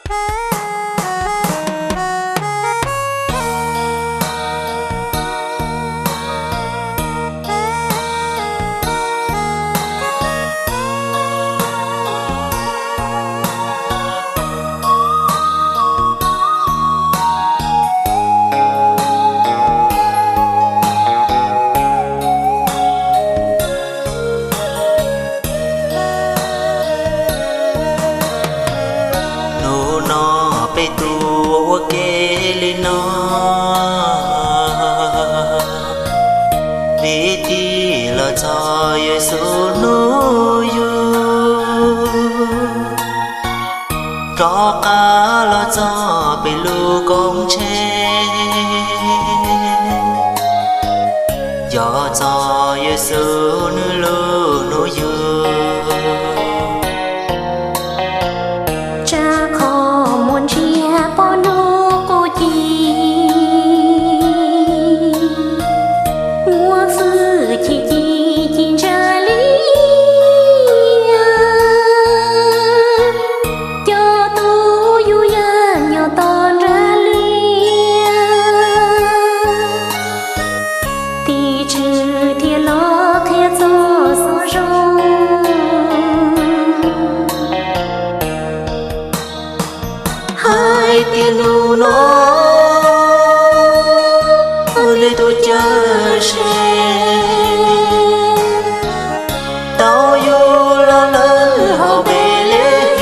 Hnub no peb tuaj ua ke li no, vim tig los txog Yexus hnub yug, rov qab los txog peb lub koom tsheb, yog txog Yexus nws lub hnub yug. Tsab qhov muag ntsiag pom hnub qub ci, muaj hwj chim ci ci ntsa liab, cov tub yug yaj nyob tom nra liab, tim tswv thiaj los qhia txog xov zoo. Hais tias hnub no nej tus Cawmseej tau yug los lawm hauv Npelehees,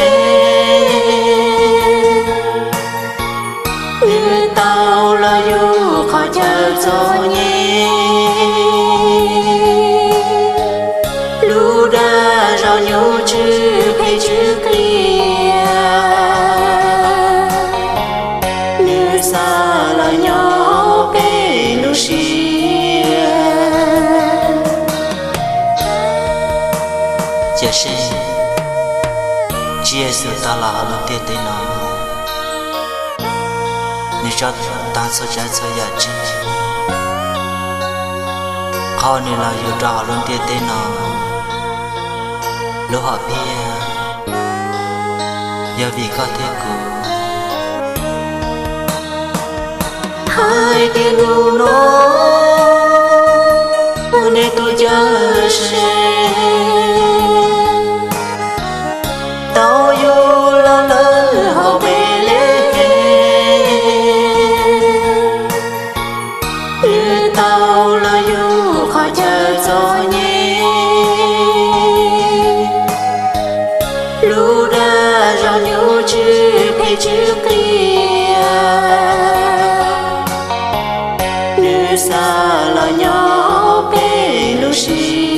nws tau los yug qhov chaw txom nyem, lub dag zog nyuj tsw phem tsw qias, nws xa los nyob peb lub siab. Cawmseej, Tswv Yexus tau los hauv lub ntiaj teb no, nws tso tag txhua tsav txhua yam tseg, qhov nws los yug rau hauv lub ntiaj teb no, lub hom phiaj yog vim koj thiab kuv. Hais tias hnub no nej tus Cawmseej tau yug los lawm hauv Npelehees, nws tau los yug qhov chaw txom nyem, lub dag zog nyuj tsw phem tsw qias, nws xa los nyob peb lub siab.